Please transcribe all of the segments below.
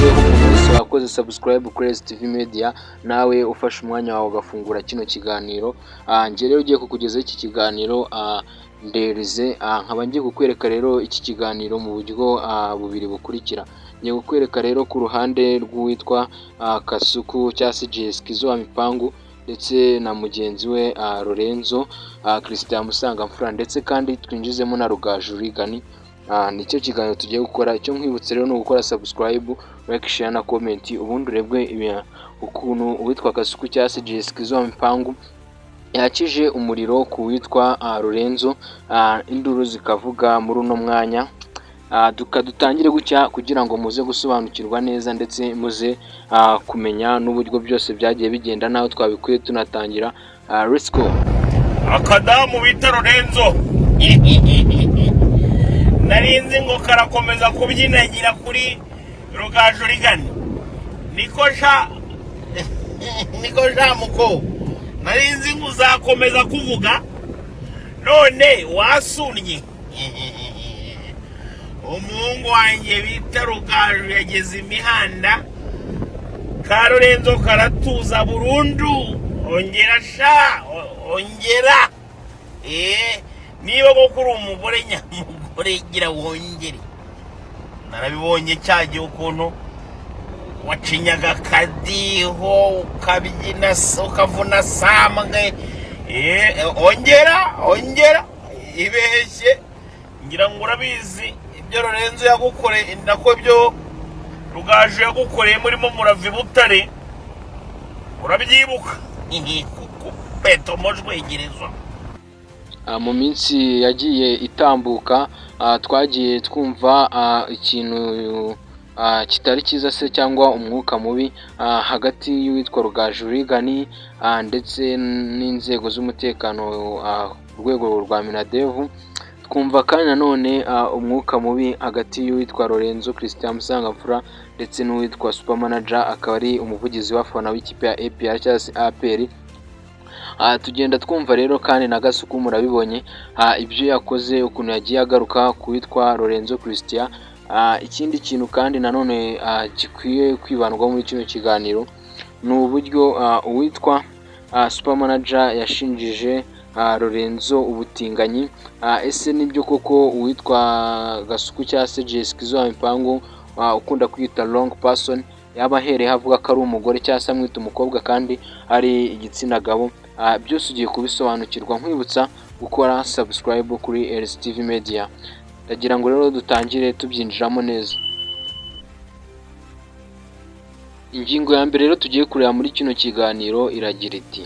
Nk'umuntu wese wakoze subscribe kuri STV Media, nawe ufashe umwanya wawe ugafungura kino kiganiro. Njye rero ugiye kukugezaho iki kiganiro nderize, nkaba ngiye kukwereka rero iki kiganiro mu buryo bubiri bukurikira. Ngiye kukwereka rero ku ruhande rw'uwitwa Kasuku cyangwa se Jessica wa Mipangu ndetse na mugenzi we Lorenzo Christian Musangamfura, ndetse kandi twinjizemo na Rugaju Reagan. Nicyo kiganiro tugiye gukora. Icyo nkwibutse rero ni ugukora subscribe, like, share na comment, ubundi urebwe ukuntu uwitwa Kasuku cyangwa se Jessica wa Mipangu yakije umuriro ku witwa Lorenzo, induru zikavuga muri uno mwanya. Dutangire gutya kugira ngo muze gusobanukirwa neza ndetse muze kumenya n'uburyo byose byagiye bigenda n'aho twabikuye tunatangira. Let's go. Akadamu bita Lorenzo narinzi ngo karakomeza kubyinagira kuri Rugaju Rigani. Niko sha, niko sha muko, narinzi ngo uzakomeza kuvuga none wasunnye. Umuhungu wanjye bita Rugaju yageze imihanda, ka Lorenzo karatuza burundu. Ongera sha, ongera. Niba koko uri umugore nyamugore, gira wongere. Narabibonye cya gihe ukuntu wacinyaga akadiho, ukabyina, ukavuna sambwe. Ongera, ongera ibeshye. Ngira ngo urabizi ibyo Lorenzo yagukoreye, nako ibyo Rugaju yagukoreye murimo murava i Butare, urabyibuka kuko mojwegerezwa. Mu minsi yagiye itambuka twagiye twumva ikintu kitari cyiza se cyangwa umwuka mubi hagati y'uwitwa Rugaju Reagan ndetse n'inzego z'umutekano ku rwego rwa Minadevu. Twumva kandi nanone umwuka mubi hagati y'uwitwa Lorenzo Christian Musangamfura ndetse n'uwitwa Super Manager, akaba ari umuvugizi w'abafana w'ikipe ya APR cyangwa se APR. Tugenda twumva rero kandi na Gasuku murabibonye ibyo yakoze, ukuntu yagiye agaruka ku witwa Lorenzo Christian. Ikindi kintu kandi nanone gikwiye kwibandwaho muri kino kiganiro ni uburyo uwitwa Super Manager yashinjije Lorenzo ubutinganyi. Ese nibyo koko uwitwa Gasuku cyangwa se Jessica wa Mipangu ukunda kwita wrong person yaba ahereyeho avuga ko ari umugore cyangwa se amwita umukobwa kandi ari igitsina gabo? Byose ugiye kubisobanukirwa, nkwibutsa gukora subscribe kuri LCTV Media. Ndagira ngo rero dutangire tubyinjiramo neza. Ingingo ya mbere rero tugiye kureba muri kino kiganiro iragira iti: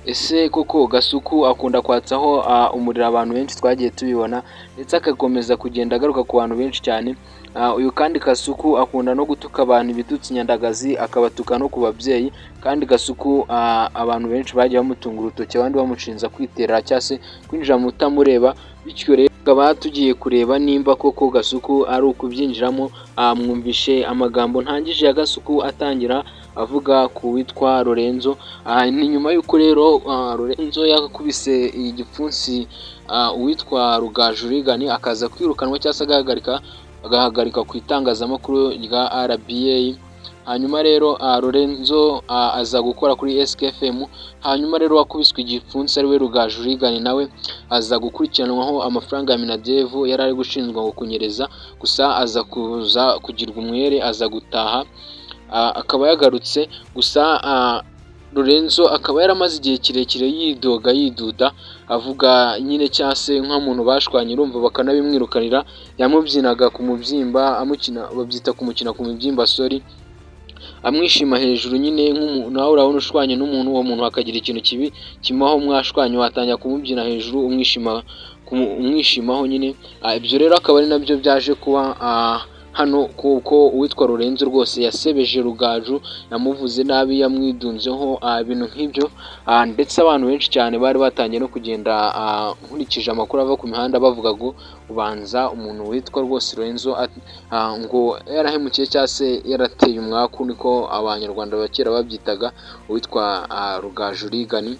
ese koko Gasuku akunda kwatsaho umuriro abantu benshi, twagiye tubibona, ndetse agakomeza kugenda agaruka ku bantu benshi cyane. Uyu kandi Kasuku akunda no gutuka abantu ibitutsi nyandagazi, akabatuka no ku babyeyi. Kandi Gasuku abantu benshi bagiye bamutunga urutoki, abandi bamushinja kwitera cyangwa se kwinjira mu utamureba. Bityo rero tukaba tugiye kureba nimba koko Gasuku ari ukubyinjiramo. Mwumvishe amagambo ntangije ya Gasuku atangira avuga ku witwa Lorenzo. Ni nyuma y'uko rero Lorenzo yakubise igipfunsi uwitwa Rugaju Reagan, akaza kwirukanwa cyangwa se agahagarika ku itangazamakuru rya RBA. Hanyuma rero Lorenzo aza gukora kuri SKFM. Hanyuma rero wakubiswe igipfunsi ari we Rugaju Reagan nawe aza gukurikiranwaho amafaranga ya Minadevu yari ari gushinjwa ngo kunyereza, gusa aza kuza kugirwa umwere, aza gutaha, akaba yagarutse. Gusa Lorenzo akaba yaramaze igihe kirekire yidoga, yiduda, avuga nyine cyangwa se nk'umuntu bashwanye, urumva bakanabimwirukanira, yamubyinaga ku mubyimba, amukina, babyita kumukina ku mubyimba, sorry, amwishima hejuru nyine. Nk'umuntu nawe urabona ushwanye n'umuntu, uwo muntu akagira ikintu kibi kimubaho mwashwanye, watangira kumubyina hejuru, umwishima, umwishimaho nyine. Ibyo rero akaba ari nabyo byaje kuba hano, kuko uwitwa Lorenzo rwose yasebeje Rugaju, yamuvuze nabi, yamwidunzeho, ibintu nk'ibyo. Ndetse abantu benshi cyane bari batangiye no kugenda, nkurikije amakuru ava ku mihanda, bavuga ngo ubanza umuntu witwa rwose Lorenzo ngo yarahemukiye cyangwa se yarateye umwaku, niko Abanyarwanda ba kera babyitaga, uwitwa Rugaju Reagan.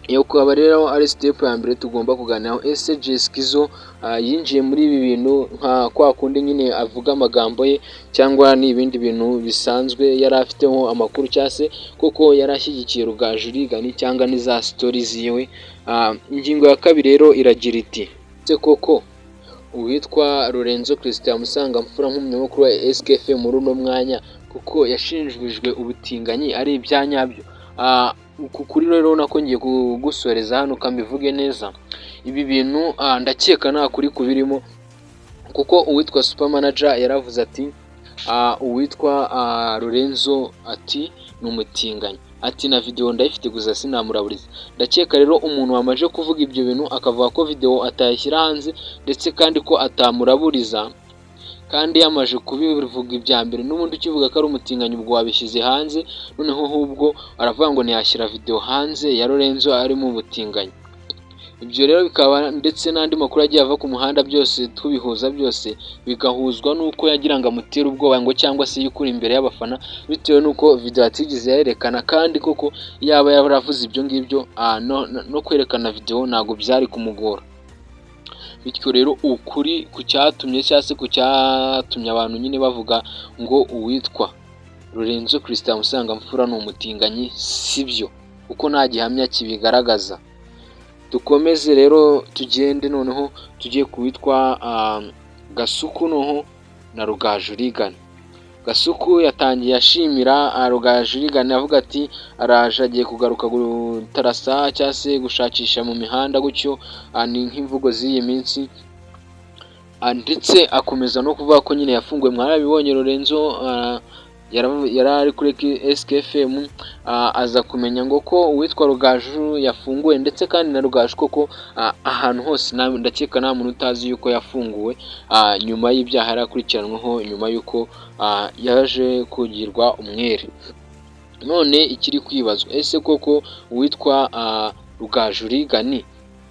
Iyo kuba rero ari step ya mbere tugomba kuganiraho. Ese Jessica yinjiye muri ibi bintu nka kwa kundi nyine avuga amagambo ye, cyangwa ni ibindi bintu bisanzwe yari afiteho amakuru, cyangwa se koko yari ashyigikiye Rugaju Reagan, cyangwa ni za story ziwe? Ingingo ya kabiri rero iragira iti: ese koko uwitwa Lorenzo Christian Musangamfura, nk'umunyamakuru wa SKFM muri uno mwanya, kuko yashinjijwe ubutinganyi ari ibya nyabyo? Uku kuri rero nako ngiye kugusoreza hano ukambivuge neza. Ibi bintu ndakeka nta kuri kubirimo, kuko uwitwa Super Manager yaravuze ati uwitwa Lorenzo ati ni umutinganyi, ati na video ndayifite gusa sinamuraburiza. Ndakeka rero umuntu wamaze kuvuga ibyo bintu, akavuga ko video atayishyira hanze, ndetse kandi ko atamuraburiza, kandi yamaze kubivuga ibya mbere, n'ubundi ukivuga ko ari umutinganyi ubwo wabishyize hanze. Noneho ahubwo aravuga ngo ntiyashyira video hanze ya Lorenzo ari mu butinganyi. Ibyo rero bikaba, ndetse n'andi makuru agiye ava ku muhanda, byose tubihuza, byose bigahuzwa n'uko yagira ngo amutere ubwoba ngo cyangwa se yikure imbere y'abafana, bitewe n'uko video atigeze yerekana. Kandi koko yaba yaravuze ibyo ngibyo, no kwerekana video ntabwo byari kumugora. Bityo rero ukuri ku cyatumye, cyangwa se ku cyatumye abantu nyine bavuga ngo uwitwa Lorenzo Christian Musangamfura ni umutinganyi, sibyo, kuko nta gihamya kibigaragaza. Dukomeze rero tugende, noneho tugiye ku witwa Gasuku noneho na Rugaju Reagan. Gasuku yatangiye ashimira Rugaju Reagan, avuga ati araje agiye kugaruka gutarasa cyangwa se gushakisha mu mihanda gutyo, ni nk'imvugo z'iyi minsi. Ndetse akomeza no kuvuga ko nyine yafunguwe. Mwarabibonye, Lorenzo yari ari kuri SKFM, aza kumenya ngo ko uwitwa Rugaju yafunguwe. Ndetse kandi na Rugaju koko ahantu hose ndakeka nta muntu utazi yuko yafunguwe nyuma y'ibyaha yari akurikiranweho, nyuma y'uko yaje kugirwa umwere. None ikiri kwibazwa: ese koko uwitwa Rugaju Reagan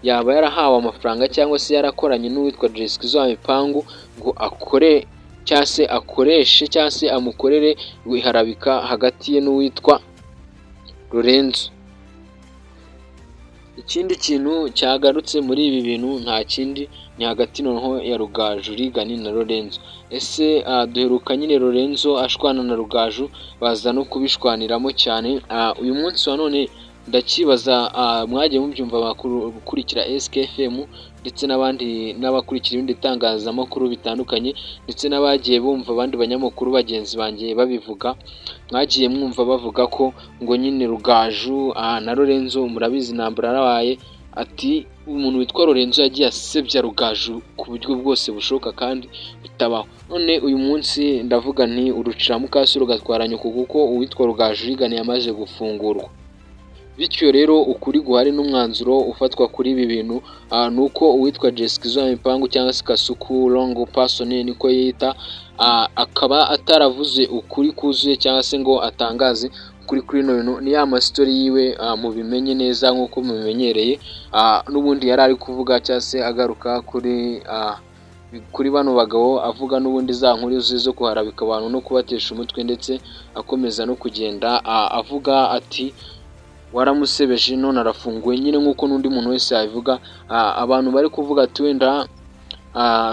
yaba yarahawe amafaranga, cyangwa se yarakoranye n'uwitwa Jessica Mipangu ngo akore cyangwa se akoreshe cyangwa se amukorere iharabika hagati ye n'uwitwa Lorenzo? Ikindi kintu cyagarutse muri ibi bintu nta kindi, ni hagati noneho ya Rugaju Reagan na Lorenzo. Ese duheruka nyine Lorenzo ashwana na Rugaju, baza no kubishwaniramo cyane. Uyu munsi wa none ndakibaza, mwagiye mubyumva gukurikira SKFM, ndetse n'abandi n'abakurikira ibindi bitangazamakuru bitandukanye, ndetse n'abagiye bumva abandi banyamakuru bagenzi banjye babivuga, mwagiye mwumva bavuga ko ngo nyine Rugaju na Lorenzo, murabizi intambara yarabaye, ati umuntu witwa Lorenzo yagiye asebya Rugaju ku buryo bwose bushoboka kandi butabaho. None uyu munsi ndavuga nti urucira mukaso rugatwara nyoko, kuko uwitwa Rugaju Reagan yamaze gufungurwa. Bityo rero ukuri guhari n'umwanzuro ufatwa kuri ibi bintu ni uko uwitwa Jessica Mipangu, cyangwa se Kasuku Longo Person niko yita, akaba ataravuze ukuri kuzuye cyangwa se ngo atangaze ukuri kuri bino bintu. Ni ya ma story yiwe, mubimenye neza nk'uko mubimenyereye, n'ubundi yari ari kuvuga cyangwa se agaruka kuri bano bagabo, avuga n'ubundi za nkuru ze zo kuharabika abantu no kubatesha umutwe, ndetse akomeza no kugenda avuga ati waramusebeje none arafunguwe, nyine nk'uko n'undi muntu wese yabivuga. Abantu bari kuvuga ati wenda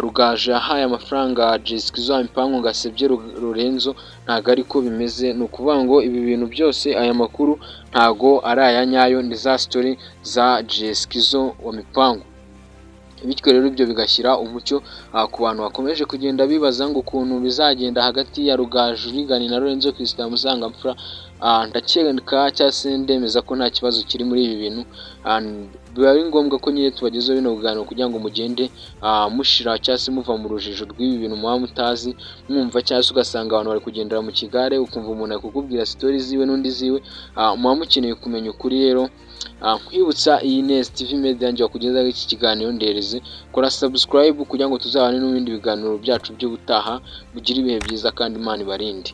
Rugaju yahaye amafaranga Jessica Mipangu ngo asebye Lorenzo, ntabwo ariko bimeze. Ni ukuvuga ngo ibi bintu byose, aya makuru ntago ari aya nyayo, ni za story za Jessica wa Mipangu. Bityo rero ibyo bigashyira umucyo ku bantu bakomeje kugenda bibaza ngo ukuntu bizagenda hagati ya Rugaju Reagan na Lorenzo Christian Musangamfura. Ndakeka cyangwa se ndemeza ko nta kibazo kiri muri ibi bintu. Biba ari ngombwa ko nyine tubagezaho bino biganiro kugira ngo mugende mushira cyangwa se muva mu rujijo rw'ibi bintu muba mutazi, mwumva cyangwa se ugasanga abantu bari kugendera mu kigare, ukumva umuntu ari kukubwira story ziwe n'undi ziwe. Muba mukeneye kumenya ukuri. Rero nkwibutsa, iyi Neza TV Media njye wakugezaho iki kiganiro, ndereze kora subscribe kugira ngo tuzabane n'ibindi biganiro byacu by'ubutaha. Mugire ibihe byiza kandi Imana ibarinde.